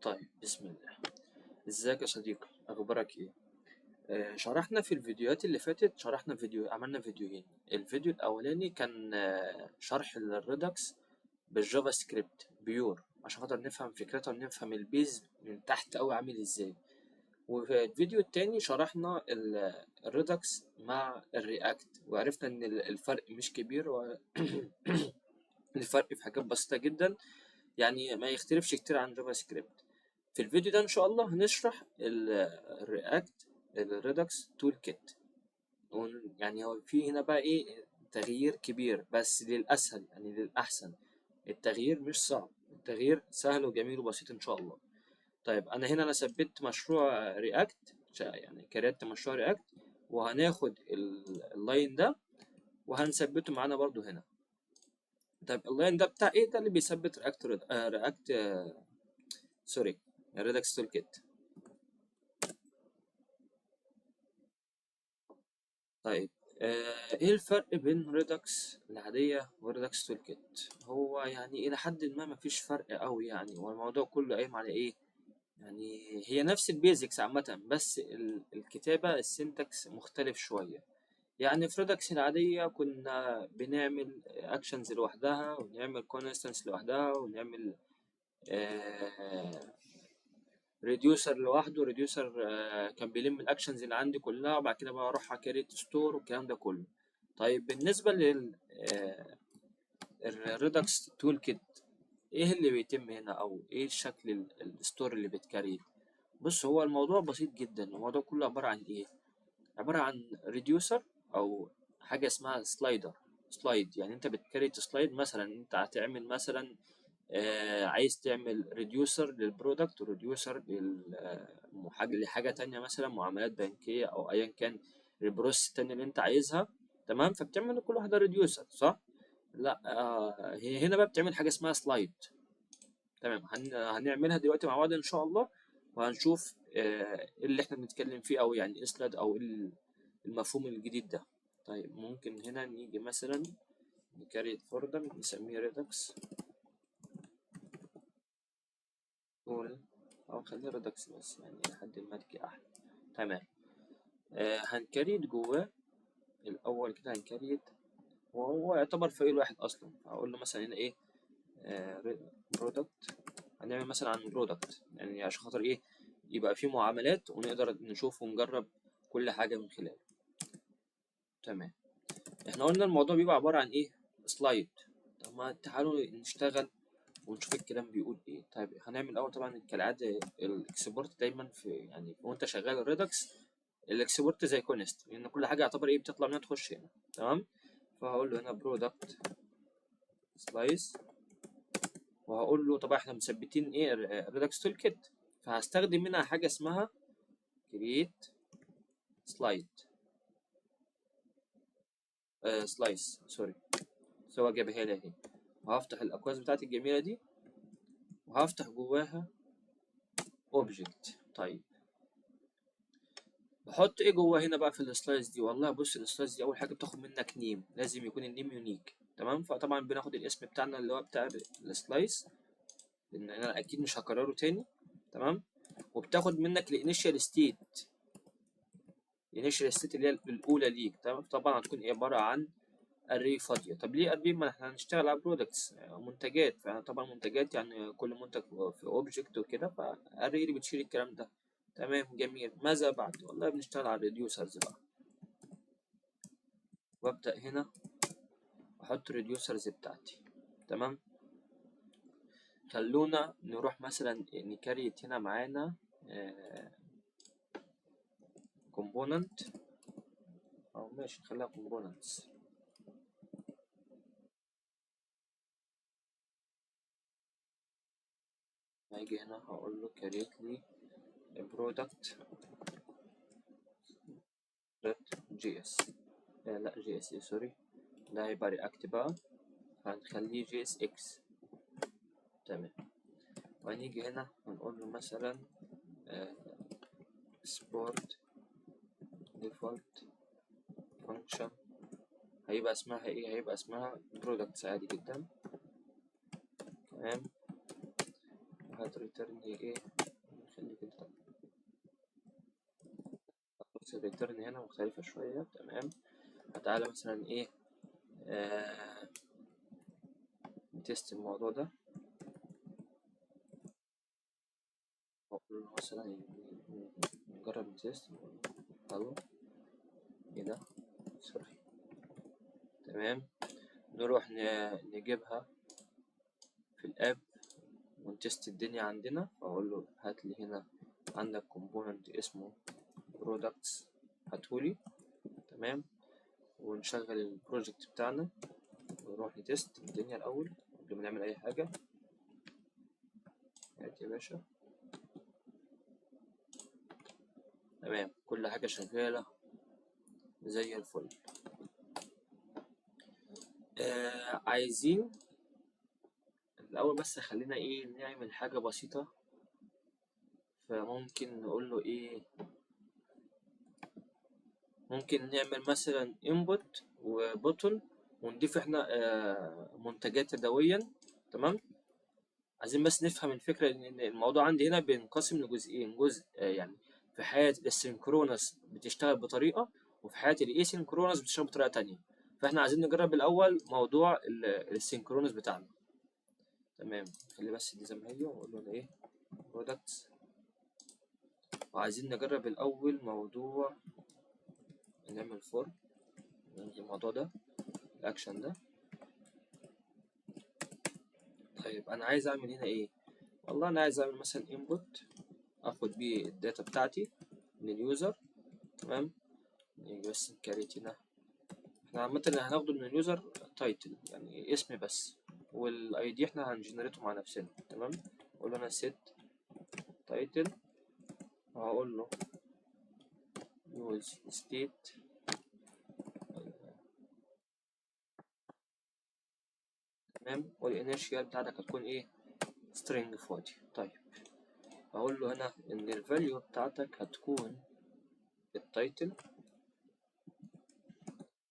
طيب، بسم الله. ازيك يا صديقي؟ اخبارك ايه؟ شرحنا في الفيديوهات اللي فاتت، شرحنا فيديو، عملنا فيديوهين. الفيديو الاولاني كان شرح لل Redux بال JavaScript pure عشان خاطر نفهم فكرتها ونفهم ال base من تحت قوي عامل ازاي. وفي الفيديو التاني شرحنا ال Redux مع ال React، وعرفنا ان الفرق مش كبير الفرق في حاجات بسيطة جدا، يعني ما يختلفش كتير عن JavaScript. في الفيديو ده ان شاء الله هنشرح ال React ال Redux Toolkit. يعني هو في هنا بقى ايه تغيير كبير، بس للاسهل يعني للاحسن. التغيير مش صعب، التغيير سهل وجميل وبسيط ان شاء الله. طيب انا هنا ثبت مشروع React، يعني create مشروع React، وهناخد ال line ده وهنثبته معانا برضو هنا. طيب ال line ده بتاع ايه؟ ده اللي بيثبت React React sorry Redux Toolkit. طيب ايه الفرق بين Redux العادية و Redux Toolkit؟ هو يعني الى حد ما مفيش فرق قوي، يعني هو الموضوع كله قايم على ايه؟ يعني هي نفس ال basics عامة، بس الكتابة ال syntax مختلف شوية. يعني في Redux العادية كنا بنعمل actions لوحدها، ونعمل constants لوحدها، ونعمل reducer لوحده. reducer كان بيلم ال actions اللي عندي كلها، وبعد كده بقى اروح create store والكلام ده كله. طيب بالنسبة لل ال Redux Toolkit، ايه اللي بيتم هنا او ايه الشكل ال store اللي بيت create؟ بص، هو الموضوع بسيط جدا. الموضوع كله عبارة عن ايه؟ عبارة عن reducer او حاجة اسمها slider. slide يعني انت بت create slide. مثلا انت هتعمل مثلا عايز تعمل reducer لل product و reducer لحاجة تانية، مثلا معاملات بنكية أو أيا كان ال process التانية اللي أنت عايزها، تمام؟ فبتعمل لكل واحدة reducer، صح؟ لا، هي هنا بقى بتعمل حاجة اسمها slide. تمام، هنعملها دلوقتي مع بعض إن شاء الله، وهنشوف إيه اللي إحنا بنتكلم فيه، أو يعني إيه slide، أو إيه المفهوم الجديد ده. طيب ممكن هنا نيجي مثلا ن create folder نسميه Redux tool، او خليه Redux بس، يعني لحد ما تجي احلى. تمام، هن create جواه الاول كده، هن create وهو يعتبر file واحد اصلا. هقول له مثلا هنا ايه، product. هنعمل مثلا عن product، يعني عشان خاطر ايه، يبقى فيه معاملات ونقدر نشوف ونجرب كل حاجة من خلاله. تمام، احنا قلنا الموضوع بيبقى عبارة عن ايه؟ slide. طب ما تعالوا نشتغل ونشوف الكلام بيقول ايه. طيب هنعمل الاول طبعا كالعادة ال export دايما في، يعني وانت شغال ال Redux ال export زي const، لان كل حاجة يعتبر ايه بتطلع منها تخش هنا. تمام، فهقول له هنا product slice، وهقول له طبعا احنا مثبتين ايه Redux Toolkit، فهستخدم منها حاجة اسمها create slide، slice sorry، سواء جابها لي اهي. وهفتح الاقواس بتاعتي الجميلة دي، وهفتح جواها object. طيب بحط ايه جوه هنا بقى في ال slice دي؟ والله بص، ال slice دي اول حاجة بتاخد منك name، لازم يكون ال name unique. تمام، فطبعا بناخد الاسم بتاعنا اللي هو بتاع ال slice، لان انا اكيد مش هكرره تاني. تمام، وبتاخد منك ال initial state، ال initial state اللي هي الاولى ليك. تمام، طبعا هتكون ايه؟ عبارة عن array فاضية. طب ليه array؟ ما احنا هنشتغل على products منتجات، فطبعا منتجات يعني كل منتج في object وكده، ف array اللي بتشيل الكلام ده. تمام، جميل. ماذا بعد؟ والله بنشتغل على ال reducers بقى، وابدا هنا احط ال reducers بتاعتي. تمام، خلونا نروح مثلا ن create هنا معانا component، او ماشي نخليها components. هاجي هنا هقول له create لي product dot js، لا js sorry، ده هيبقى react بقى، هنخليه jsx. تمام، وهنيجي هنا هنقول له مثلا export default function، هيبقى اسمها ايه؟ هيبقى اسمها products عادي جدا. تمام، هات return ايه، نخلي كده. بص ال return هنا مختلفة شوية. تمام، فتعالى مثلا ايه ن test الموضوع ده، أقول له مثلا نجرب ن test، الو ايه ده sorry. تمام، نروح نجيبها في ال app ون test الدنيا عندنا. فاقول له هات لي هنا عندك component اسمه products، هاتهولي. تمام، ونشغل ال project بتاعنا ونروح ن test الدنيا الاول قبل ما نعمل اي حاجه. هات يا باشا. تمام، كل حاجه شغاله زي الفل. عايزين الاول بس خلينا ايه نعمل حاجه بسيطه. فممكن نقول له ايه، ممكن نعمل مثلا input و button ونضيف احنا منتجات يدويا. تمام، عايزين بس نفهم الفكره ان الموضوع عندي هنا بينقسم لجزئين، جزء يعني في حياه ال synchronous بتشتغل بطريقه، وفي حياه ال asynchronous بتشتغل بطريقه تانية. فاحنا عايزين نجرب الاول موضوع ال synchronous بتاعنا. تمام، خلي بس دي زي ما هي، واقول له انا ايه products. وعايزين نجرب الاول موضوع نعمل form، نلغي الموضوع ده الاكشن ده. طيب انا عايز اعمل هنا ايه؟ والله انا عايز اعمل مثلا input اخد بيه ال data بتاعتي من ال user. تمام، نيجي بس ن create هنا، احنا عامة اللي هناخده من ال user title يعني اسم بس، وال ID احنا هن generate ه مع نفسنا. تمام، اقول له انا set title، وهقول له use state. تمام، وال initial بتاعتك هتكون ايه؟ string فاضي. طيب هقول له هنا ان ال value بتاعتك هتكون ال title،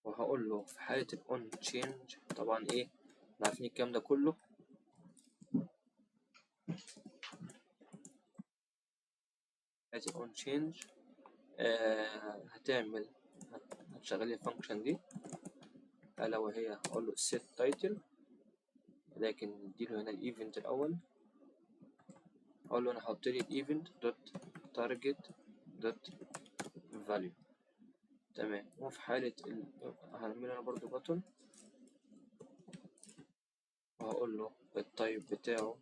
وهقول له في حالة ال on change، طبعا ايه احنا عارفين الكلام ده كله، حالة ال on change هتشغل لي ال function دي، الا وهي هقول له set title، لكن نديله هنا ال event الاول، اقول له انا هحط لي ال event dot target dot value. تمام، وفي حالة هعمل انا برضو button، وهقول له ال type بتاعه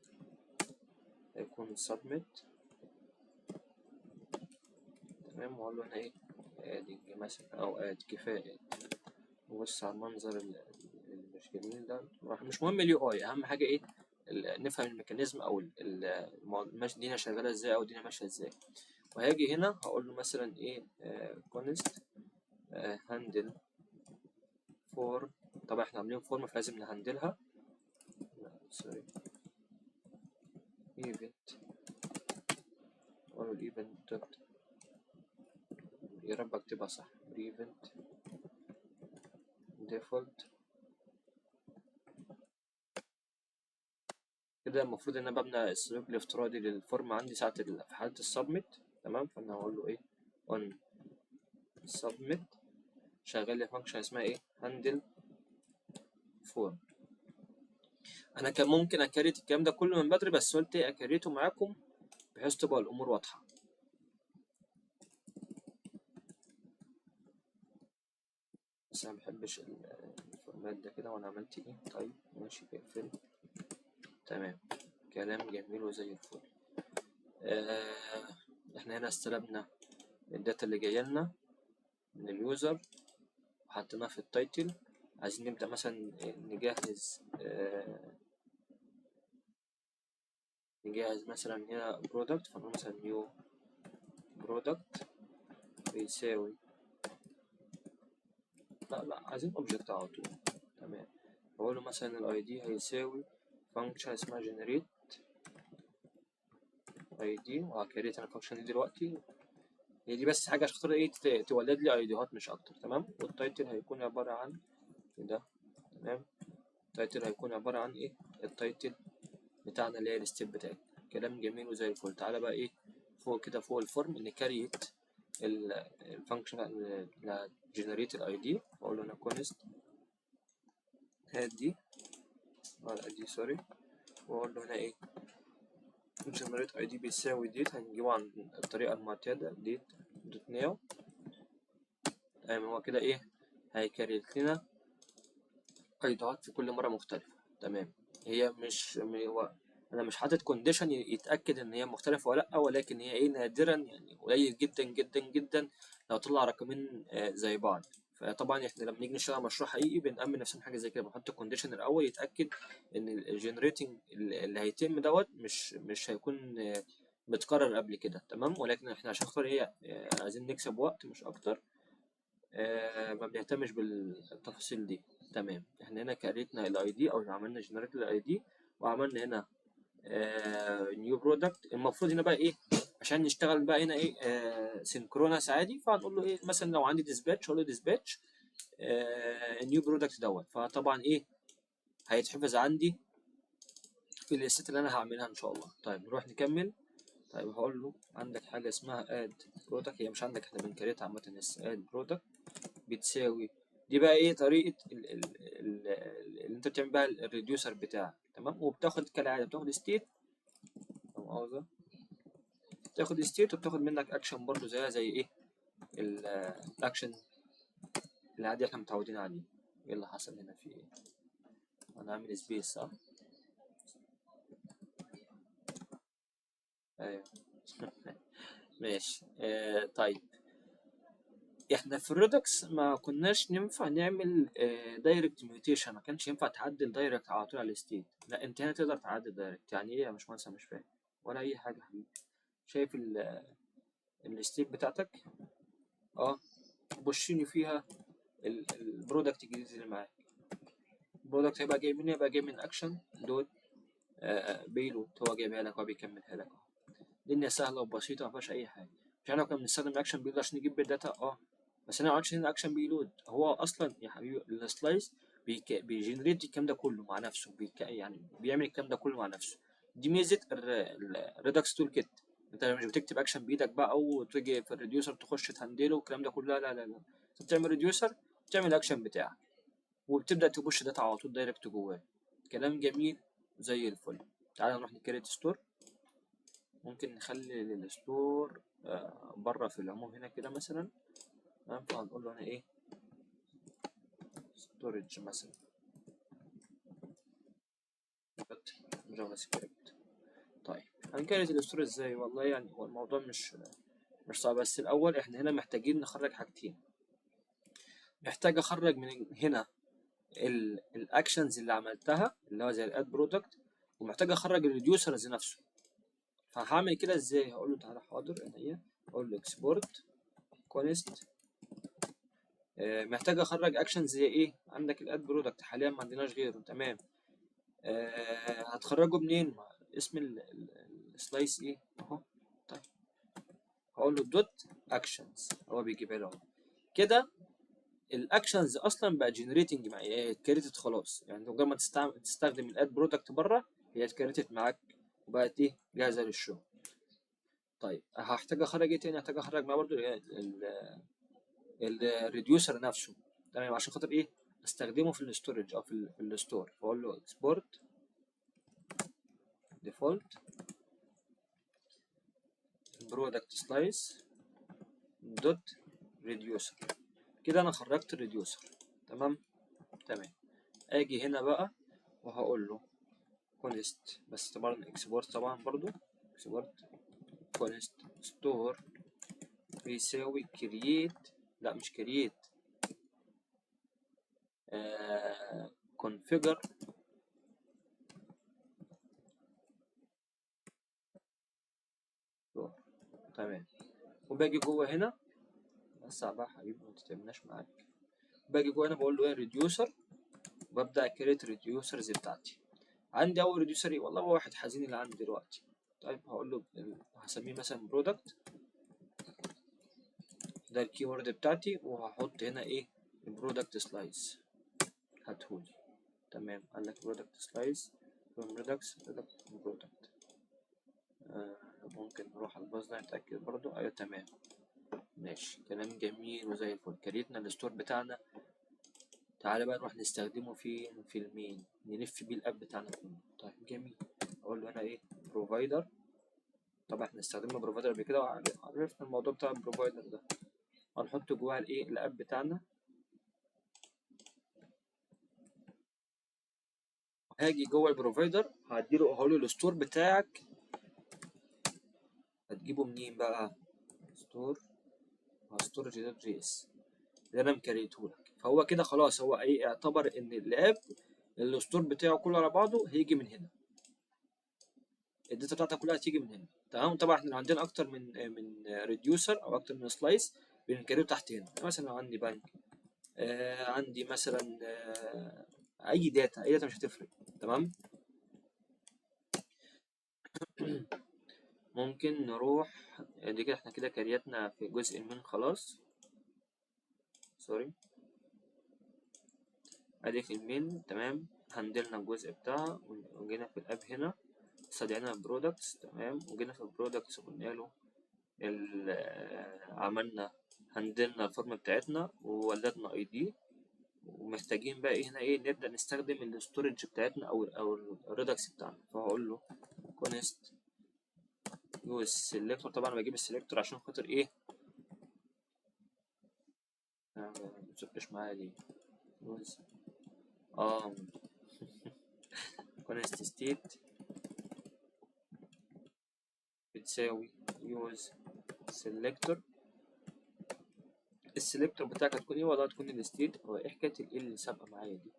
هيكون submit. تمام، وهقول له هنا ايه adding مثلا او add، كفاية add. بص على المنظر اللي مش جميل ده، مش مهم ال UI، اهم حاجة ايه نفهم ال mechanism او الدنيا شغالة ازاي او الدنيا ماشية ازاي. وهاجي هنا هقول له مثلا ايه const handle form، طبعا احنا عاملين form فلازم ن handle ها، sorry event، اقول له event dot، يا رب اكتبها صح، prevent default. كده المفروض ان انا ببنى السلوك الافتراضي لل form عندي ساعة في حالة ال submit. تمام، فانا هقول له ايه on submit، شغال لي function اسمها ايه handle form. انا كان ممكن ا create الكلام ده كله من بدري، بس قلت ايه ا create ه معاكم بحيث تبقى الامور واضحه. بس انا مبحبش ال format ده كده، وانا عملت ايه؟ طيب ماشي اقفل. تمام، كلام جميل وزي الفل. احنا هنا استلمنا ال data اللي جايه لنا من ال user وحطيناها في ال title. عايزين نبدأ مثلا نجهز مثلا هنا product، فنقول مثلا new product بيساوي، لا لا عايزين object على طول. تمام، بقول له مثلا ال ID هيساوي function اسمها generate ID، وه create انا ال function دي دلوقتي، هي دي بس حاجة عشان خاطر ايه تولد لي ID هات مش اكتر. تمام، وال title هيكون عبارة عن ده. تمام، ال title هيكون عبارة عن ايه؟ ال title بتاعنا اللي هي ال step بتاعتنا. كلام جميل وزي الفل. تعالى بقى ايه فوق كده، فوق ال form ن create ال function اللي generate ال ID، واقول له انا const هات دي ولا دي sorry، واقول له هنا ايه generate ID بيساوي date، هنجيبه عن الطريقة المعتادة date dot now. تمام، هو كده ايه هي create لنا ID ات في كل مرة مختلفة. تمام، هي مش هو انا مش حاطط condition يتاكد ان هي مختلفة ولا لا، ولكن هي ايه نادرا يعني قليل جدا جدا جدا لو طلع رقمين زي بعض. فطبعا احنا لما نيجي نشتغل مشروع حقيقي بنأمن نفسنا حاجة زي كده، بنحط condition الاول يتاكد ان ال generating اللي هيتم دوت مش هيكون متكرر قبل كده. تمام، ولكن احنا عشان خاطر ايه عايزين نكسب وقت مش اكتر، ما بنهتمش بالتفاصيل دي. تمام، احنا هنا create نا ال ID او عملنا generate ال ID، وعملنا هنا new product. المفروض هنا بقى ايه عشان نشتغل بقى هنا ايه synchronous عادي، فهنقول له ايه مثلا لو عندي dispatch اقول له dispatch new product دوت، فطبعا ايه هيتحفظ عندي في ال state اللي انا هعملها ان شاء الله. طيب نروح نكمل. طيب هقول له عندك حاجة اسمها add product، هي مش عندك، احنا بن create ها عامة لسه. add product بتساوي دي بقى ايه طريقه اللي انت بتعمل بيها ال reducer بتاعك. تمام، وبتاخد كالعادة بتاخد state، لا مؤاخذة، بتاخد state وبتاخد منك اكشن برضو زيها زي ايه الاكشن العادي احنا متعودين عليه. ايه اللي حصل هنا؟ في ايه؟ انا عامل space صح؟ ايوه ماشي. طيب احنا في ال Redux ما كناش ننفع نعمل direct mutation، ما كانش ينفع تعدل direct على طول على ال state. لا انت هنا تقدر تعدل direct. يعني ايه يا باشمهندس؟ انا مش فاهم ولا اي حاجة يا حبيبي. شايف ال state بتاعتك؟ Push ني فيها ال product الجديد اللي معاك. ال product هيبقى جاي منين؟ هيبقى جاي من action dot payload، هو جايبها لك وبيكملها لك اهو. الدنيا سهلة وبسيطة ما فيهاش اي حاجة. مش احنا كنا بنستخدم action payload عشان نجيب ال data؟ بس انا ما عملتش هنا action payload. هو اصلا يا حبيبي ال slice بي generate الكلام ده كله مع نفسه، يعني بيعمل الكلام ده كله مع نفسه. دي ميزة ال Redux Toolkit. انت مش بتكتب اكشن بايدك بقى وتيجي في ال reducer تخش ت handle ه والكلام ده كله، لا لا لا لا، انت بتعمل reducer، بتعمل الاكشن بتاعك وبتبدا ت push data على طول direct جواه. كلام جميل زي الفل. تعالى نروح ن create store. ممكن نخلي ال store بره في العموم هنا كده مثلا. تمام، فهنقول له هنا ايه storage مثلا JavaScript. طيب هن create ال store ازاي؟ والله يعني هو الموضوع مش صعب، بس الاول احنا هنا محتاجين نخرج حاجتين. محتاج اخرج من هنا ال actions اللي عملتها اللي هو زي ال add product، ومحتاج اخرج ال reducers نفسه. فهعمل كده ازاي؟ هقول له تعالى حاضر هنا، اقول له export const. محتاج اخرج اكشن زي ايه؟ عندك ال add product حاليا ما عندناش غيره. تمام، هتخرجه منين؟ اسم ال slice ايه اهو. طيب هقول له dot actions، هو بيجيبها له اهو كده. ال actions اصلا بقى generating معايا، هي ات created خلاص. يعني مجرد ما تستخدم ال add product بره هي ات created معاك وبقت ايه جاهزة للشغل. طيب هحتاج اخرج ايه تاني؟ هحتاج اخرج معاه برضو ال reducer نفسه. تمام، عشان خاطر ايه؟ استخدمه في ال storage او في ال store. فاقول له export default product slice dot reducer. كده انا خرجت ال reducer. تمام تمام. اجي هنا بقى وهقول له const، بس طبعا export طبعا برضو export const store بيساوي create، لا مش create، configure store. تمام، وباجي جوه هنا بس بقى حبيبي ما تتعبناش معاك. باجي جوه هنا بقول له ايه reducer، وببدا create reducers بتاعتي. عندي اول reducer ايه؟ والله هو واحد حزين اللي عندي دلوقتي. طيب هقول له هسميه مثلا product، ده ال keyword بتاعتي، وهحط هنا ايه ال product slice هاتهولي. تمام، قال لك product slice from Redux product product. ممكن نروح على ال path ده نتأكد برضو. ايوه تمام ماشي، كلام جميل وزي الفل. create نا ال store بتاعنا. تعالى بقى نروح نستخدمه فين؟ في ال main، نلف بيه ال app بتاعنا كله. طيب جميل، اقول له هنا ايه؟ provider. طبعا احنا استخدمنا provider قبل كده وعرفنا الموضوع بتاع ال provider ده. هنحط جواها الايه؟ ال app بتاعنا. هاجي جوه ال provider هديله، هقول له ال store بتاعك هتجيبه منين بقى؟ store storage dot js اللي انا م create هولك. فهو كده خلاص، هو ايه؟ اعتبر ان ال app ال store بتاعه كله على بعضه هيجي من هنا، ال data بتاعتك كلها هتيجي من هنا. تمام. طبعا احنا عندنا اكتر من reducer او اكتر من slice بن create ه تحت هنا. مثلا لو عندي بنك، عندي مثلا اي data، اي data مش هتفرق. تمام. ممكن نروح دي كده، احنا كده create نا في جزء من خلاص، sorry، ادي في ال main. تمام، handle نا الجزء بتاعها وجينا في ال app هنا استدعينا ال products. تمام، وجينا في ال products قلنا له عملنا handle نا ال form بتاعتنا وولدنا ID. ومحتاجين بقى ايه هنا؟ ايه نبدا نستخدم ال storage بتاعتنا او ال Redux بتاعنا. فهقول له const use selector. طبعا بجيب ال selector عشان خاطر ايه؟ ما بتزقش معايا ليه؟ use const state بتساوي use selector. ال selector بتاعك هتكون ايه؟ والله هتكون ال state. هو ايه حكايه ال اللي سابقه معايا دي؟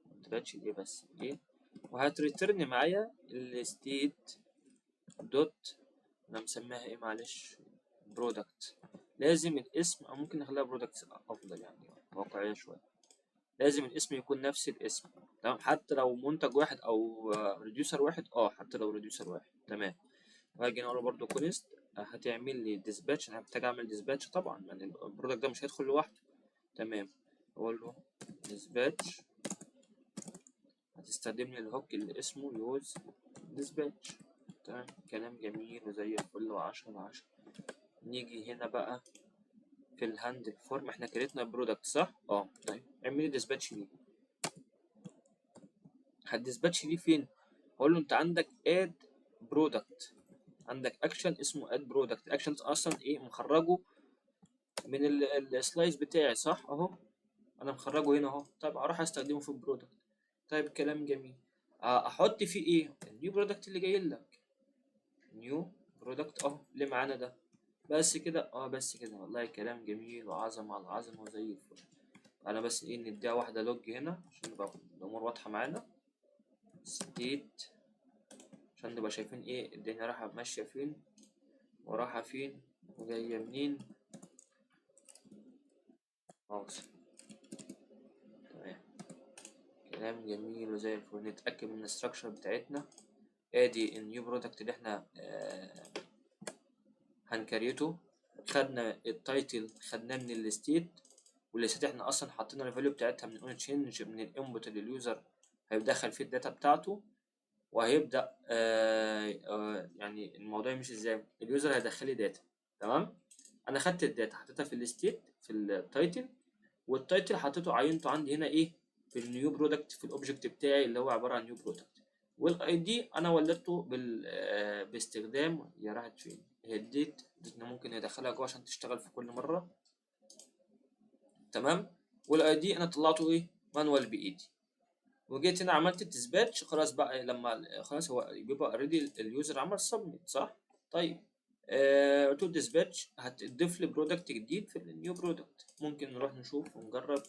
ما طلعتش الايه بس ايه. وهت return معايا ال state dot، انا مسميها ايه معلش؟ product. لازم الاسم، او ممكن نخليها product افضل يعني واقعيه شويه. لازم الاسم يكون نفس الاسم. تمام، حتى لو منتج واحد او reducer واحد. حتى لو reducer واحد. تمام. وهاجي اقول له برده const هتعمل لي dispatch. انا محتاج اعمل dispatch طبعا، يعني ال product ده مش هيدخل لوحده. تمام، اقول له dispatch، هتستخدم لي ال hook اللي اسمه use dispatch. تمام، كلام جميل وزي الفل وعشرة على عشرة. نيجي هنا بقى في ال handle form، احنا create نا product صح؟ طيب اعمل لي dispatch ليه. هت dispatch ليه فين؟ هقول له انت عندك add product، عندك اكشن اسمه add product. action اصلا ايه؟ مخرجه من ال slice بتاعي صح؟ اهو انا مخرجه هنا اهو. طيب اروح استخدمه في ال product. طيب كلام جميل. احط فيه ايه؟ ال new product اللي جاي لك، new product اهو اللي معانا ده. بس كده. بس كده. والله كلام جميل وعظمه على عظمه وزي الفل. انا بس ايه، نديها واحده log هنا عشان نبقى الامور واضحه معانا. state عشان نبقى شايفين ايه الدنيا رايحه ماشيه فين ورايحه فين وجايه منين. خلاص تمام، كلام جميل وزي الفل. نتاكد من ال structure بتاعتنا. ادي ال new product اللي احنا هن create ه. خدنا ال title خدناه من ال state، وال state احنا اصلا حطينا ال value بتاعتها من ال on change من ال input اللي ال user هيدخل فيه ال data بتاعته. وهيبدا يعني الموضوع يمشي ازاي؟ ال user هيدخل لي data. تمام، انا خدت ال data حطيتها في ال state في ال title، وال title حطيته عينته عندي هنا ايه؟ في ال new product في ال object بتاعي اللي هو عباره عن new product. وال ID انا ولدته باستخدام، يا راحت فين هي ال date؟ ممكن ندخلها جوه عشان تشتغل في كل مره. تمام، وال ID انا طلعته ايه؟ manual بايدي. وجيت هنا عملت ال dispatch. خلاص بقى لما خلاص هو بيبقى already ال user عمل submit صح؟ طيب قلت له dispatch هتضيف لي product جديد في ال new product. ممكن نروح نشوف ونجرب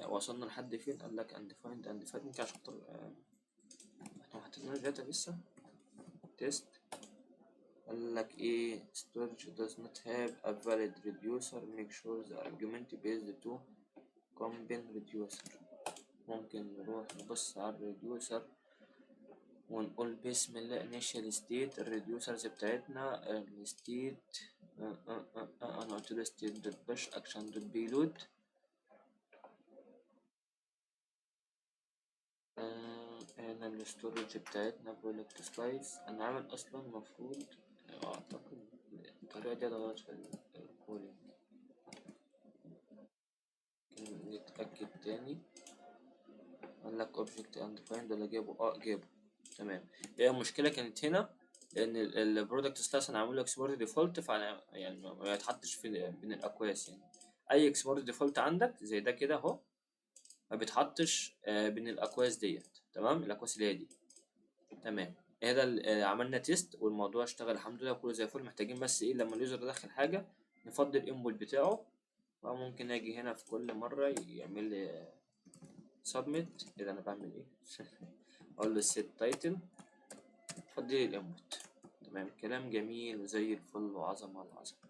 وصلنا لحد فين. قال لك undefined undefined، ممكن عشان خاطر احنا ما حطيناش data لسه. test قال لك ايه؟ storage does not have a valid reducer, make sure the argument based to combine reducer. ممكن نروح نبص على ال reducer ونقول بسم الله initial state ال reducers بتاعتنا ال state. انا قلت له state dot push action dot payload. هنا ال storage بتاعتنا product slice. انا عامل اصلا المفروض، اعتقد الطريقة دي غلط في ال calling، نتأكد تاني. قال لك object undefined ولا جابه؟ اه جابه، تمام. هي المشكلة كانت هنا لان ال product slice انا عامل له export default، فانا يعني ما يتحطش في بين الاقواس. يعني اي export default عندك زي ده كده اهو ما بيتحطش بين الاقواس ديت، تمام؟ الاقواس اللي هي دي، تمام. هذا عملنا test والموضوع اشتغل الحمد لله، كله زي الفل. محتاجين بس ايه؟ لما ال user يدخل حاجة نفضي ال input بتاعه، فممكن اجي هنا في كل مرة يعمل لي submit اذا انا بعمل ايه؟ اقول له set title، فضي لي ال input. تمام، كلام جميل وزي الفل وعظمه العظمه.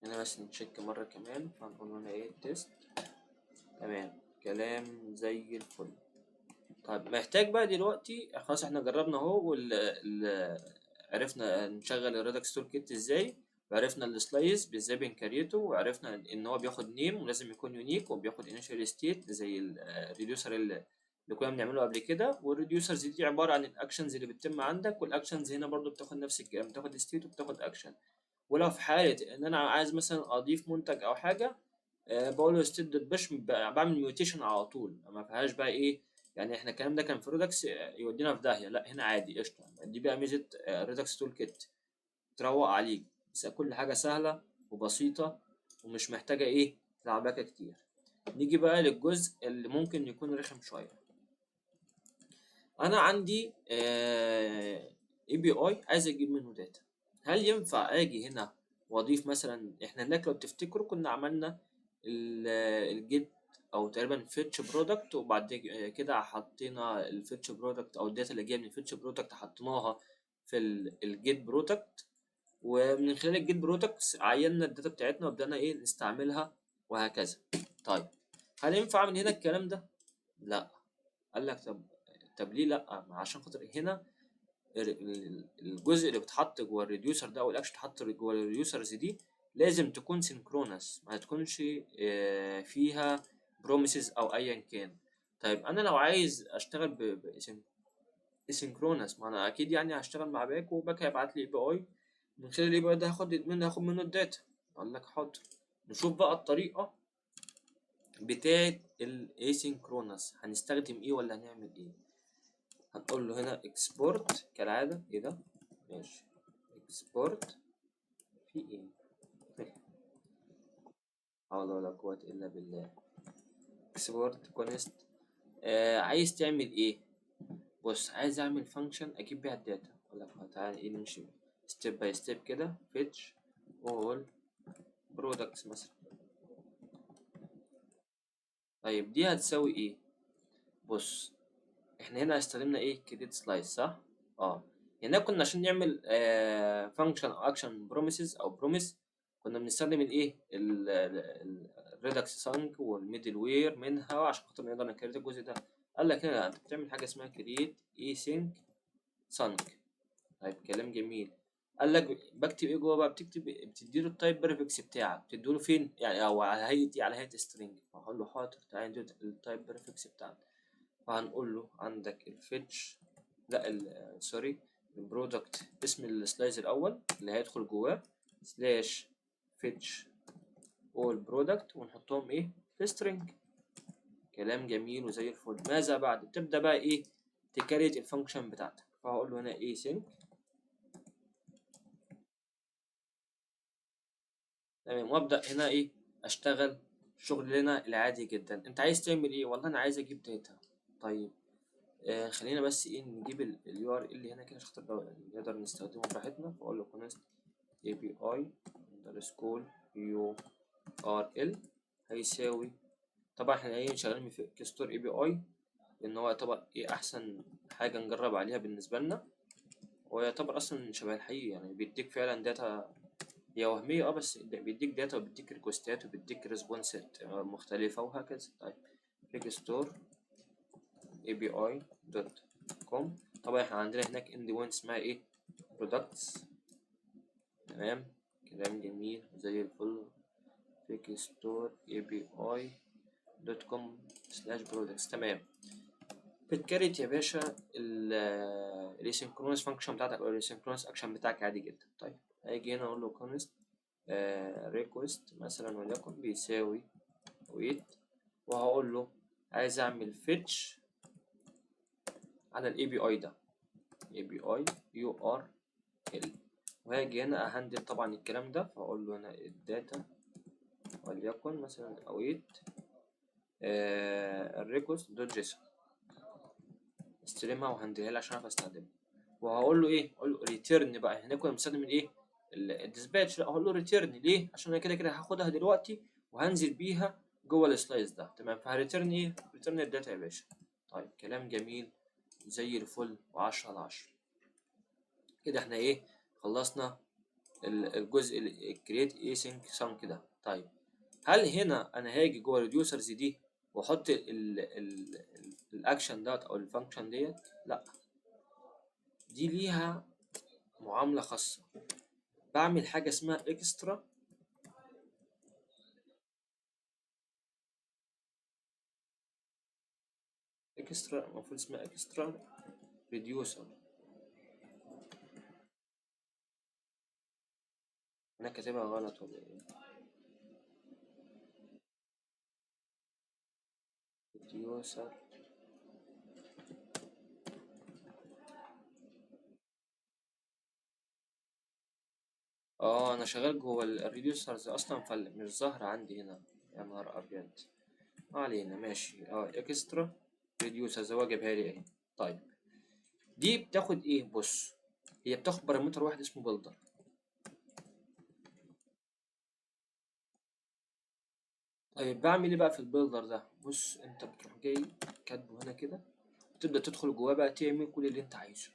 هنا بس ن check مرة كمان، فهنقول هنا ايه؟ test. تمام، كلام زي الفل. طيب محتاج بقى دلوقتي، خلاص احنا جربنا اهو عرفنا نشغل ال Redux Toolkit ازاي، وعرفنا ال slice ازاي بن create ه، وعرفنا ان هو بياخد name ولازم يكون unique، وبياخد initial state زي ال reducer اللي كنا بنعمله قبل كده. وال reducers دي عبارة عن ال actions اللي بتتم عندك، وال actions هنا برضو بتاخد نفس الكلام، بتاخد state وبتاخد اكشن. ولو في حاله ان انا عايز مثلا اضيف منتج او حاجة، بقول له state dot push، بعمل mutation على طول، ما فيهاش بقى ايه. يعني احنا الكلام ده كان في Redux يودينا في داهية، لا هنا عادي قشطه. دي بقى ميزة Redux Toolkit، تروق عليك، بس كل حاجة سهلة وبسيطة ومش محتاجه ايه لعبكه كتير. نيجي بقى للجزء اللي ممكن يكون رخم شوية. انا عندي API عايز اجيب منه data. هل ينفع اجي هنا واضيف مثلا؟ احنا هناك لو تفتكروا كنا عملنا ال get او تقريبا fetch product، وبعد كده حطينا ال fetch product او ال data اللي جاية من ال fetch product حطيناها في ال get product، ومن خلال ال get product عيننا ال data بتاعتنا وبدأنا ايه نستعملها وهكذا. طيب هل ينفع اعمل هنا الكلام ده؟ لا. قال لك طب ليه لا؟ عشان خاطر هنا الجزء اللي بيتحط جوه ال reducer ده او الاكشن اللي اتحط جوه ال reducers دي لازم تكون synchronous، ما تكونش فيها promises او ايا كان. طيب انا لو عايز اشتغل ب asynchronous، ما انا اكيد يعني هشتغل مع Pack، و Pack هيبعت لي API، من خلال ال API ده هاخد منه ال data. اقول لك حاضر. نشوف بقى الطريقة بتاعه ال asynchronous، هنستخدم ايه ولا هنعمل ايه؟ هنقول له هنا export كالعادة. ايه ده؟ ماشي، export في ايه؟ حول ولا قوة الا بالله. export const. عايز تعمل ايه؟ بص، عايز اعمل function اجيب بيها ال data. اقول لك تعالى ايه، نمشي step by step كده. fetch all products مثلا. طيب دي هتساوي ايه؟ بص، احنا هنا استخدمنا ايه؟ create slice، صح؟ هنا كنا عشان نعمل function او action promises او promise كنا بنستخدم الايه؟ ال Redux Thunk وال middleware منها عشان خاطر نقدر ن create الجزء ده. قال لك هنا انت بتعمل حاجة اسمها create async thunk. طيب كلام جميل. قال لك بكتب ايه جوه بقى؟ بتكتب بتديله ال type prefix بتاعك، بتديله فين يعني؟ او على هيئة ايه؟ على هيئة string. فهقول له حاضر، تعالى نديله ال type prefix بتاعنا. فهنقول له عندك ال fetch، لا sorry، ال product، اسم ال slice الاول اللي هيدخل جواه slash fetch all product، ونحطهم ايه؟ في string. كلام جميل وزي الفل. ماذا بعد؟ تبدا بقى ايه؟ ت create ال function بتاعتك. فهقول له هنا async. تمام، وابدا هنا ايه؟ اشتغل شغلنا العادي جدا. انت عايز تعمل ايه؟ والله انا عايز اجيب data. طيب خلينا بس ايه نجيب ال URL هنا كده عشان خاطر نقدر نستخدمه براحتنا. فاقول له const API underscore URL هيساوي، طبعا احنا ايه شغالين في store API لان هو يعتبر ايه احسن حاجة نجرب عليها بالنسبة لنا، هو يعتبر اصلا شبه الحقيقي، يعني بيديك فعلا data هي وهمية بس بيديك data وبيديك request ات وبيديك response ات مختلفة وهكذا. طيب fake store API dot com، طبعا احنا عندنا هناك endpoint اسمها ايه؟ products. تمام، كلام جميل زي الفل. fake store API dot com slash products. تمام. بت create يا باشا ال asynchronous function بتاعتك او ال asynchronous action بتاعك عادي جدا. طيب هاجي هنا اقول له const request مثلا وليكن بيساوي await، وهقول له عايز اعمل fetch على ال API ده، API URL، وهاجي هنا ا handle طبعا الكلام ده، فاقول له هنا ال data وليكن مثلا await ال request dot JSON، استلمها و handle ها لي عشان اعرف استخدمها. وهقول له ايه؟ اقول له return بقى. هنا كنا بنستخدم الايه؟ ال dispatch. لا هقول له return ليه؟ عشان انا كده كده هاخدها دلوقتي وهنزل بيها جوه ال slice ده. تمام. فه return ايه؟ return ال data يا باشا. طيب كلام جميل زي الفل وعشرة على عشرة. كده احنا ايه؟ خلصنا الجزء ال create async thunk ده. طيب هل هنا انا هاجي جوه ال reducers دي واحط الاكشن دوت او ال function ديت؟ لا، دي ليها معاملة خاصة. بعمل حاجة اسمها extra extra، المفروض اسمها extra reducer. انا كاتبها غلط ولا ايه؟ reducer. انا شغال جوه ال reducers اصلا فمش ظاهرة عندي هنا. يا نهار ابيض. ما علينا، ماشي. extra reducers هو جابها لي اهي. طيب دي بتاخد ايه؟ بص، هي بتاخد parameter واحد اسمه builder. طيب بعمل ايه بقى في ال builder ده؟ بص، انت بتروح جاي كاتبه هنا كده، وتبدأ تدخل جواه بقى تعمل كل اللي انت عايزه.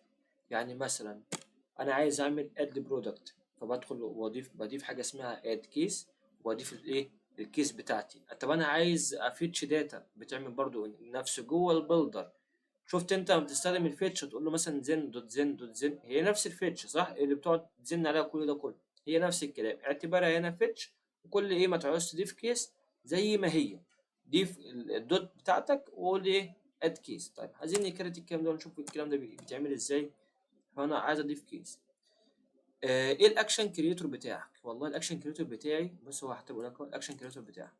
يعني مثلا انا عايز اعمل add product، فبدخل بضيف حاجة اسمها add case، واضيف الايه؟ ال case بتاعتي. طب انا عايز ا fetch data، بتعمل برضو نفس جوه ال builder. شفت انت لما بتستخدم ال fetch تقول له مثلا then dot then dot then، هي نفس ال fetch صح؟ اللي بتقعد تزن عليها كل ده كله، هي نفس الكلام، اعتبرها هنا fetch، وكل ايه ما تعوز تضيف case زي ما هي، ضيف ال dot بتاعتك وقول ايه؟ add case. طيب عايزين ن create الكلام ده ونشوف الكلام ده بيتعمل ازاي. فانا عايز اضيف case. ايه ال action creator بتاعك؟ والله ال action creator بتاعي، بص هو هكتبه لك، ال action creator بتاعك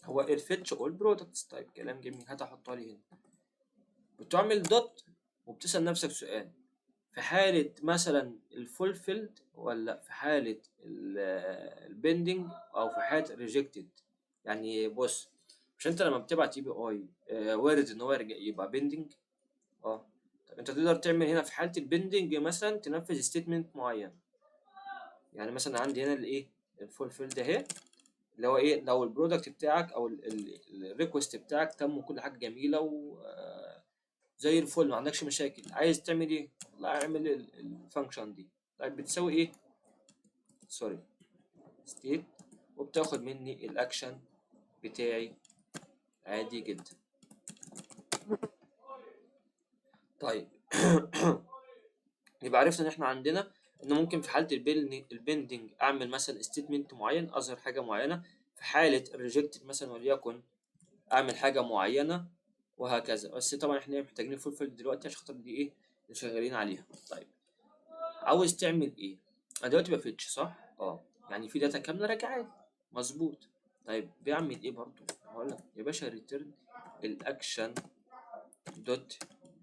هو ال fetch all products. طيب كلام جميل، هات احطها لي هنا. بتعمل dot وبتسأل نفسك سؤال، في حالة مثلا ال fulfilled ولا في حالة ال pending او في حالة rejected. يعني بص، مش انت لما بتبعت API وارد ان هو يرجع يبقى pending. طب انت تقدر تعمل هنا في حالة ال pending مثلا تنفذ statement معين. يعني مثلا عندي هنا الايه؟ ال fulfilled اهي، اللي هو ايه؟ لو ال product بتاعك او ال request بتاعك تم وكل حاجة جميلة و زي الفل، ما عندكش مشاكل، عايز تعمل ايه؟ والله اعمل ال function دي. طيب بتساوي ايه؟ sorry، state، وبتاخد مني الاكشن بتاعي عادي جدا. طيب يبقى عرفنا ان احنا عندنا ان ممكن في حالة ال pending اعمل مثلا statement معين، اظهر حاجة معينة، في حالة ال rejected مثلا وليكن اعمل حاجة معينة وهكذا. بس طبعا احنا محتاجين fulfilled دلوقتي عشان خاطر دي ايه اللي شغالين عليها. طيب عاوز تعمل ايه؟ انا دلوقتي ب fetch صح؟ يعني في data كاملة راجعه لي مظبوط. طيب بيعمل ايه برضو؟ هقول لك يا باشا return ال action dot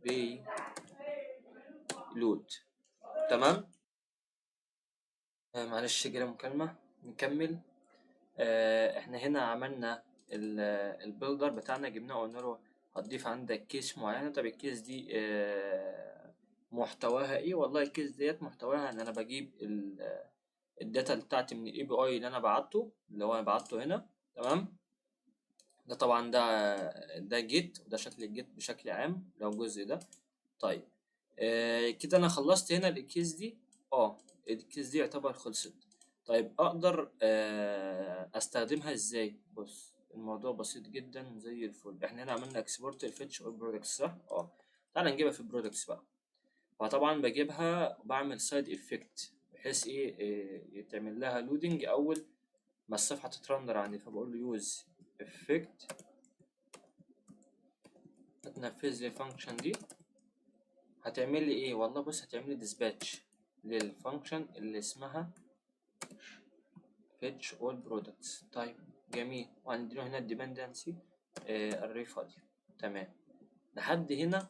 payload. تمام. معلش جالي مكالمة، نكمل. احنا هنا عملنا ال builder بتاعنا، جبناه وقلنا له هتضيف عندك case معينة. طب ال case دي محتواها ايه؟ والله ال case ديت محتواها ان انا بجيب ال data بتاعتي من ال API اللي انا بعته، اللي هو انا بعته هنا. تمام. ده طبعا ده get، وده شكل ال get بشكل عام لو الجزء ده. طيب كده انا خلصت هنا ال case دي. ال case دي يعتبر خلصت. طيب اقدر استخدمها ازاي؟ بص الموضوع بسيط جدا زي الفل. احنا هنا عملنا export ال fetch all products صح؟ تعالى نجيبها في ال products بقى. فطبعا بجيبها وبعمل side effect بحيث ايه يتعمل لها loading اول ما الصفحه تت render عندي. فبقول له use effect هتنفذ لي ال function دي. هتعمل لي ايه؟ والله بص هتعمل لي dispatch لل function اللي اسمها fetch all products. طيب جميل، وهنديله هنا ال dependency array فاضية. تمام، لحد هنا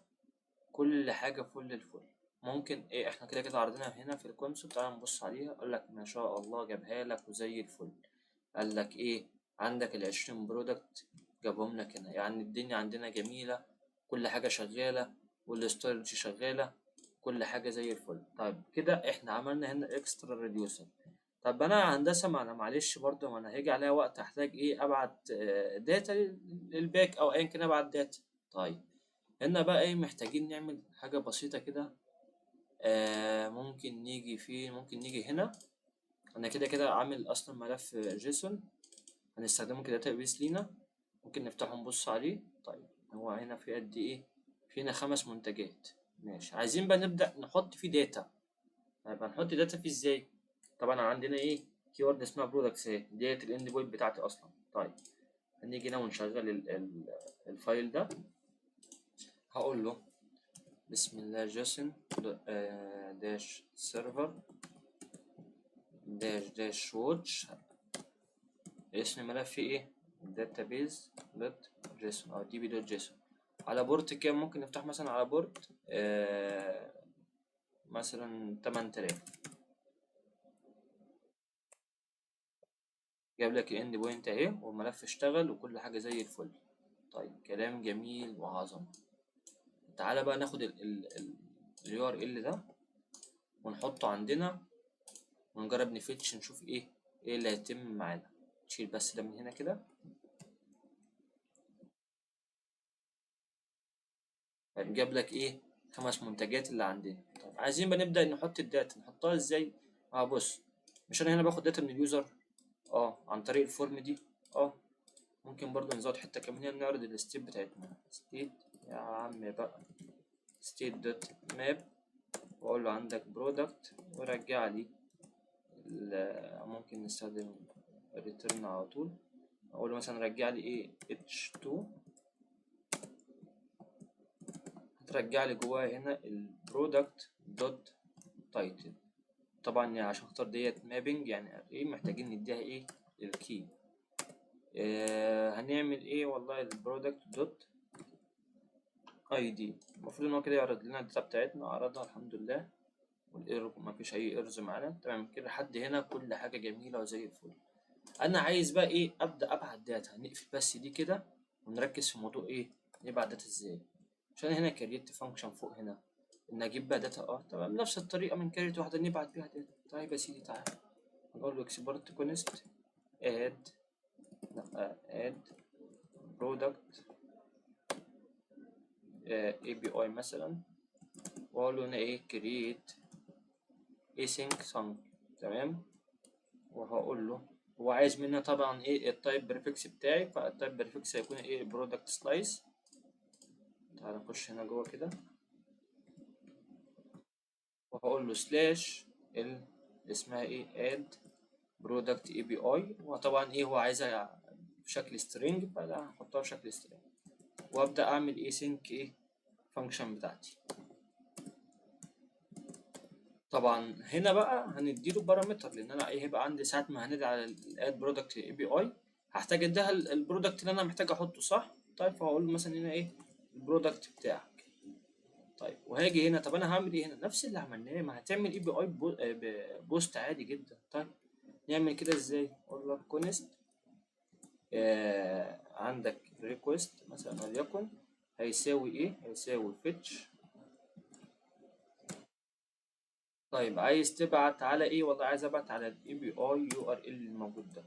كل حاجة فل الفل. ممكن ايه، احنا كده كده عرضنا هنا في ال console، تعالى نبص عليها. قال لك ما شاء الله جابها لك وزي الفل. قال لك ايه، عندك ال20 product جابهم لك هنا. يعني الدنيا عندنا جميلة، كل حاجة شغالة، وال storage شغالة، كل حاجة زي الفل. طيب كده احنا عملنا هنا extra reducer. طب انا هندسة، ما انا معلش برضو، ما انا هيجي عليا وقت احتاج ايه، ابعت data لل back او ايا كان، ابعت data. طيب هنا بقى ايه، محتاجين نعمل حاجة بسيطة كده. ممكن نيجي فين؟ ممكن نيجي هنا. انا كده كده عامل اصلا ملف JSON هنستخدمه ك database لينا، ممكن نفتحه ونبص عليه. طيب هو هنا في قد ايه؟ في هنا 5 منتجات. ماشي، عايزين بقى نبدأ نحط فيه data. طيب هنحط data فيه ازاي؟ طبعا عندنا ايه، keyword اسمها products اهي، ديت ال endpoint بتاعتي اصلا. طيب هنيجي هنا ونشغل ال file ده. هقول له بسم الله JSON dash server dash dash watch، اسم الملف ايه، database dot JSON او db dot JSON. على port كام؟ ممكن نفتح مثلا على port مثلا 8000. جاب لك ال endpoint اهي، والملف اشتغل وكل حاجه زي الفل. طيب كلام جميل وعظمه. تعالى بقى ناخد ال URL ده ونحطه عندنا ونجرب ن fetch نشوف ايه اللي هيتم معانا. نشيل بس ده من هنا كده. طيب جاب لك ايه، 5 منتجات اللي عندنا. طيب عايزين بقى نبدأ نحط ال data، نحطها ازاي؟ بص، مش انا هنا باخد data من ال user عن طريق ال form دي. ممكن برضو نزود حتة كمان هنا، نعرض ال state بتاعتنا. state يا عم بقى، state dot map، واقول له عندك product ورجع لي ممكن نستخدم return على طول. اقول له مثلا رجع لي ايه، h2، هترجع لي جواه هنا ال product dot title. طبعا يعني عشان خاطر ديت mapping يعني ايه، محتاجين نديها ايه، ال key. هنعمل ايه، والله ال product dot ID. المفروض ان هو كده يعرض لنا ال data بتاعتنا، عرضها الحمد لله، وال error ما فيش اي errors معانا. تمام كده لحد هنا كل حاجه جميله وزي الفل. انا عايز بقى ايه، ابدا ابعت data. نقفل بس دي كده ونركز في موضوع ايه، نبعت data ازاي. عشان هنا create function فوق هنا ان اجيب بقى data. تمام، نفس الطريقه من create واحده نبعت بيها data. طيب يا سيدي تعالى نقول له export const add، لا add product API مثلا، واقول له هنا ايه، create async thunk. تمام، وهقول له هو عايز مني طبعا ايه ال type prefix بتاعي، فال type prefix هيكون ايه، product slice. تعال نخش هنا جوه كده، وهقول له slash ال اسمها ايه، add product API. وطبعا ايه، هو عايزها بشكل string، فانا هحطها بشكل string، وابدا اعمل async ايه function بتاعتي. طبعا هنا بقى هنديله parameter، لان انا ايه هيبقى عندي ساعه ما هنادي على ال add product API هحتاج اديها ال product اللي انا محتاج احطه، صح؟ طيب فهقول له مثلا هنا ايه ال product بتاعك. طيب وهاجي هنا، طب انا هعمل ايه هنا؟ نفس اللي عملناه، ما هتعمل API post عادي جدا. طيب نعمل كده ازاي؟ اقول لك const عندك request مثلا وليكن هيساوي ايه؟ هيساوي fetch. طيب عايز تبعت على ايه؟ والله عايز ابعت على ال API URL الموجود ده.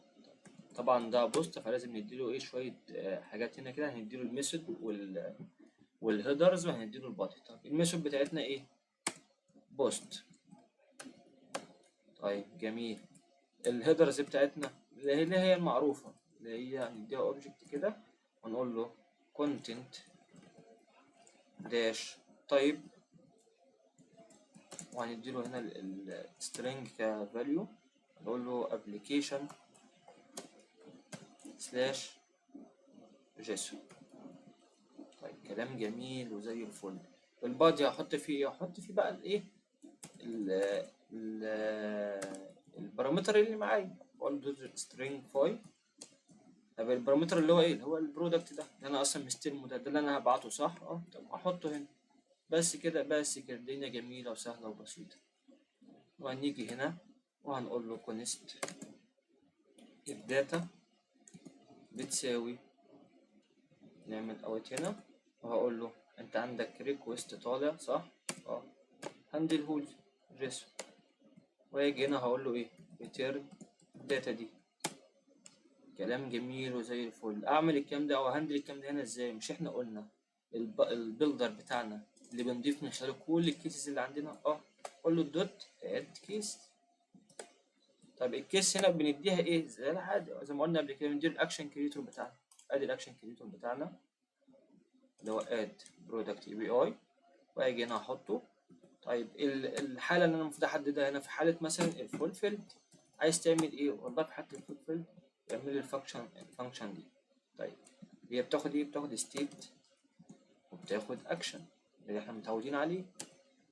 طبعا ده post، فلازم نديله ايه شويه حاجات هنا كده، هنديله ال method وال headers وهنديله ال body. طب ال method بتاعتنا ايه؟ post. طيب جميل. ال headers بتاعتنا اللي هي المعروفه، اللي هي هنديها object كده ونقول له content dash type، وهنديله هنا ال string ك value، نقول له application slash JSON. طيب كلام جميل وزي الفل. ال body هحط فيه ايه؟ هحط فيه بقى الايه، ال ال parameter اللي معايا، بقول له stringify. طب ال parameter اللي هو ايه؟ اللي هو ال product ده اللي انا اصلا مستلمه، ده اللي انا هبعته، صح؟ طب احطه هنا بس كده، بس كده. الدنيا جميلة وسهلة وبسيطة. وهنيجي هنا وهنقول له const ال data بتساوي، نعمل await هنا، وهقول له انت عندك request طالع، صح؟ Handle هولي JSON. واجي هنا هقول له ايه؟ return ال data دي. كلام جميل وزي الفل. اعمل الكلام ده او handle الكلام ده هنا ازاي؟ مش احنا قلنا ال builder بتاعنا اللي بنضيف من خلاله كل ال cases اللي عندنا؟ قول له dot add case. طب ال case هنا بنديها ايه؟ زي العادة زي ما قلنا قبل كده، بندير ال action creator بتاعنا. ادي ال action creator بتاعنا اللي هو add product API، واجي هنا احطه. طيب الحالة اللي انا المفروض احددها هنا في حاله مثلا ال fulfilled، عايز تعمل ايه؟ والله في حاله ال fulfilled اعمل لي ال function دي. طيب هي بتاخد ايه؟ بتاخد state وبتاخد اكشن اللي احنا متعودين عليه.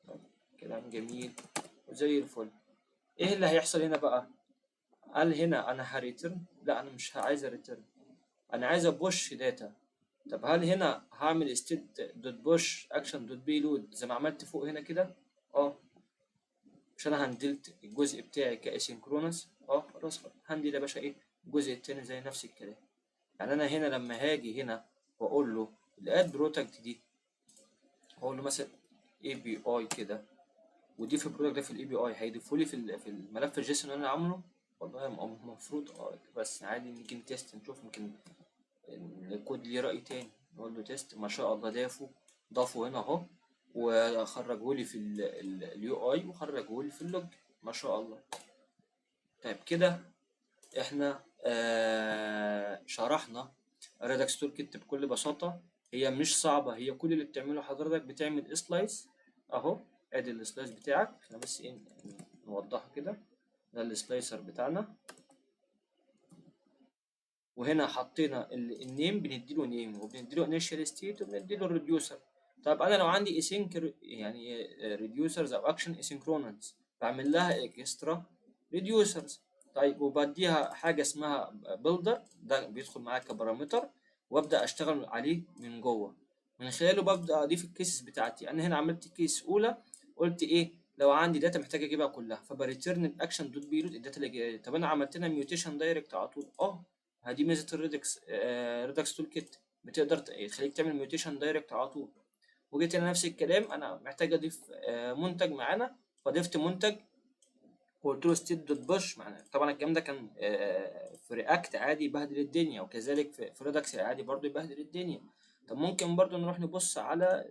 طيب كلام جميل وزي الفل. ايه اللي هيحصل هنا بقى؟ قال هنا انا ه return؟ لا، انا مش عايز return، انا عايز ا push data. طب هل هنا هعمل state dot push action dot payload زي ما عملت فوق هنا كده؟ مش انا handle ت الجزء بتاعي ك asynchronous؟ خلاص handle يا باشا ايه الجزء التاني زي نفس الكلام. يعني انا هنا لما هاجي هنا واقول له ال add product دي، هقول له مثلا API كده، وضيف ال product ده في ال API، هيضيفه لي في الملف ال JSON اللي انا عامله. والله المفروض بس عادي نيجي ن test نشوف، يمكن الكود ليه رأي تاني. نقول له test، ما شاء الله ضافه، ضافه هنا اهو، وخرجه لي في ال UI وخرجه لي في ال log، ما شاء الله. طيب كده احنا شرحنا Redux Toolkit بكل بساطة. هي مش صعبة، هي كل اللي بتعمله حضرتك بتعمل slice اهو، ادي ال slice بتاعك. احنا بس ايه نوضحه كده، ده ال slicer بتاعنا، وهنا حطينا ال name، بنديله name وبنديله initial state وبنديله ال reducer. طب انا لو عندي async يعني reducers او action asynchronous، بعمل لها extra reducers. طيب وبديها حاجة اسمها builder، ده بيدخل معايا ك parameter، وابدا اشتغل عليه من جوه، من خلاله ببدا اضيف ال cases بتاعتي. انا هنا عملت case اولى، قلت ايه؟ لو عندي data محتاج اجيبها كلها، فب return ال action dot payload ال data اللي جاية. طب انا عملت لها mutation direct على طول. هدي ميزة ال Redux، Redux Toolkit بتقدر تخليك تعمل mutation direct على طول. وجيت هنا نفس الكلام، انا محتاج اضيف منتج معانا، فضفت منتج وقلت له state dot push معانا. طبعا الكلام ده كان في React عادي يبهدل الدنيا، وكذلك في Redux العادي برضو يبهدل الدنيا. طب ممكن برضو نروح نبص على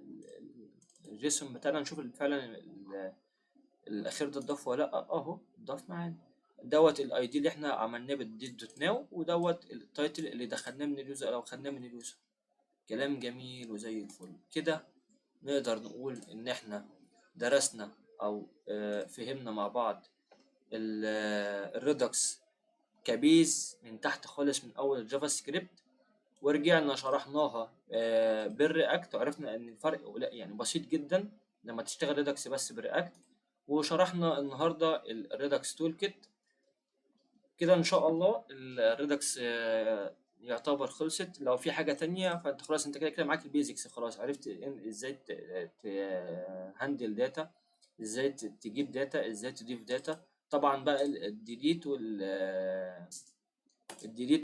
ال JSON بتاعنا، نشوف فعلا الاخير ده اتضاف ولا لا. اهو اتضاف معانا، دوت ال ID اللي احنا عملناه بال date dot now، ودوت ال title اللي دخلناه من ال user او خدناه من ال user. كلام جميل وزي الفل. كده نقدر نقول ان احنا درسنا او فهمنا مع بعض ال Redux ك base من تحت خالص من اول ال JavaScript، ورجعنا شرحناها بال React، وعرفنا ان الفرق يعني بسيط جدا لما تشتغل Redux بس بال React. وشرحنا النهارده ال Redux Toolkit. كده ان شاء الله ال Redux يعتبر خلصت. لو في حاجة تانية فانت خلاص، انت كده كده معاك ال basics، خلاص عرفت ازاي ت handle data، ازاي تجيب data، ازاي تضيف data. طبعا بقى ال delete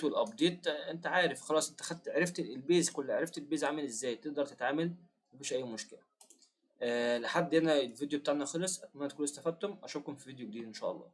وال update انت عارف خلاص، انت خدت عرفت ال base كله، عرفت ال base عامل ازاي، تقدر تتعامل مفيش اي مشكلة. لحد هنا الفيديو بتاعنا خلص، اتمنى تكونوا استفدتم، اشوفكم في فيديو جديد ان شاء الله.